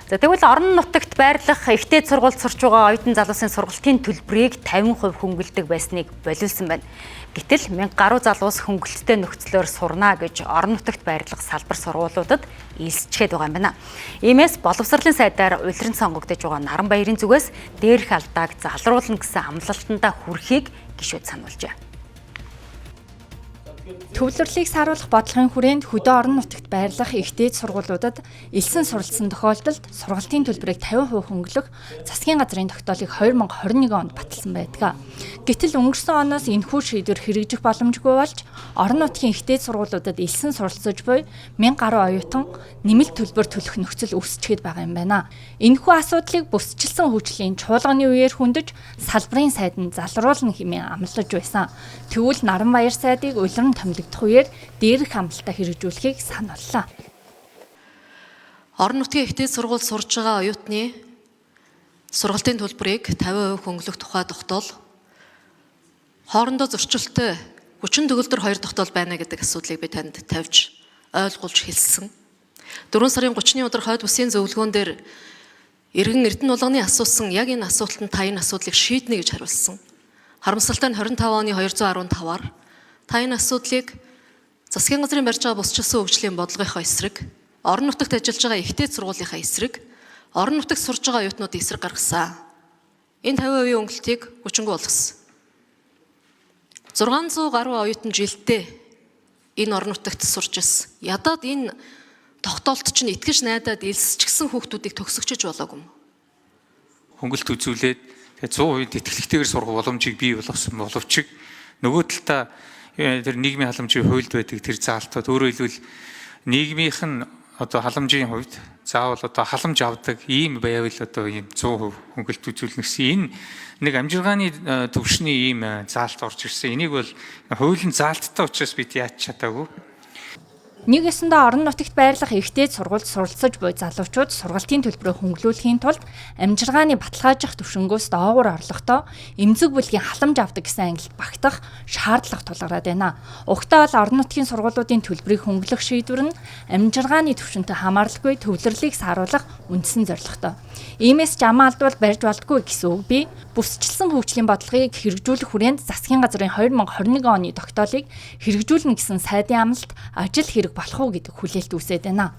За, тэгвэл орон нутагт байрлах их дээд сургуульд сурч байгаа оюутан залуусын сургалтын төлбөрийг 50% хөнгөлдөг байсныг болиулсан байна. Гэтэл 1000 гаруй залуус хөнгөлөлттэй нөхцлөөр сурна гэж орон нутагт байрлах салбар сургуулиудад элсчгээд байгаа юм байна. Иймээс боловсролын сайдаар улиран сонгогдож байгаа Наранбаярын зүгээс дээрх алдааг залруулна гэсэн амлалтандаа хүрэхийг гишүүд сануулжээ. Төвлөрлийг сааруулах бодлогын хүрээнд хөдөө орон нутагт байрлах их дээд сургуулиудад элсэн суралцсан тохиолдолд сургалтын төлбөрийг 50% хөнгөлөх засгийн газрын тогтоолыг 2021 онд баталсан байдаг. Гэтэл өнгөрсөн оноос энэхүү шийдвэр хэрэгжих боломжгүй болж, орон нутгийн их дээд сургуулиудад элсэн суралцаж буй 1000 гаруй оюутан нэмэлт төлбөр төлөх нөхцөл үүсчихэд байгаа юм байна. Энэхүү асуудлыг бүсчилсэн хөгжлийн чуулганы үеэр хөндөж, салбарын сайд нь залруулна хэмээн амлаж байсан. Тэгвэл Наранбаяр сайдыг улиран томилогдох үеэр дээрх амлалтаа хэрэгжүүлэхийг санууллаа. Орон нутгийн их дээд сургуульд сурж байгаа оюутны сургалтын төлбөрийг 50% хөнгөлөх тухай тогтоол хоорондоо зөрчилтэй 30 төгөлдөр 2 тогтоол байна гэдэг асуудлыг би танд тавьж ойлгуулж хэлсэн. 4 сарын 30-ны өдөр хойд бүсийн зөвлөгөөн дээр иргэн Эрдэнэ Улганы асуусан яг энэ асуултанд та энэ асуудлыг шийднэ гэж хариулсан. Харамсалтай нь 25 оны 215-аар та энэ асуудлыг засгийн газрын барьж байгаа бусчилсан хөгжлийн бодлогынхоо эсрэг, орон нутагт ажиллаж байгаа их дээд сургуулийнхаа эсрэг, орон нутагт сурж байгаа оюутнуудын эсрэг гаргасан. Энэ 50% өнгөлтийг хүчингү болгосон. 600 гаруй оюутан жилдээ энэ орон нутагт сурч ирсэн. Ядаад энэ тогтоолт чинь итгэж найдаад элсчихсэн хүүхдүүдийг төгсгөж болоогүй юм. Хөнгөлт үзүүлээд тэгээ 100% тэтгэлэгтэйгээр сурах боломжийг бий болгосон боловч нөгөө талдаа тэр нийгмийн халамжийн хуульд байдаг тэр заалтууд, өөрөөр хэлбэл, нийгмийнх нь одоо халамжийн хувьд заавал одоо халамж авдаг ийм байвал одоо ийм 100% хөнгөлт үзүүлнэ гэсэн энэ нэг амжиргааны төвшний ийм заалт орж ирсэн. Энийг бол хуулийн заалттай учраас бид яаж чадаагүй. Нэг ёсондоо орон нутагт байрлах их дээд сургуульд суралцаж буй залуучууд сургалтын төлбөрөө хөнгөлүүлэхийн тулд амжиргааны баталгаажих түвшингөөс доогуур орлохдоо эмзэг бүлгийн халамж авдаг гэсэн ангилалд багтах шаардлага тулгараад байна. Угтаа бол орон нутгийн сургуулиудын төлбөрийг хөнгөлөх шийдвэр нь амжиргааны түвшинтэй хамааралгүй төвлөрлийг сааруулах үндсэн зорилготой. Иймээс жамаа алдвал барьж болдгүй гэсэн үг бий. Бүсчилсэн хөгжлийн бодлогыг хэрэгжүүлэх хүрээнд засгийн газрын 2021 оны тогтоолыг хэрэгжүүлнэ гэсэн сайдын амлалт ажил хэрэг болох уу гэдэг хүлээлт үүсээд байна.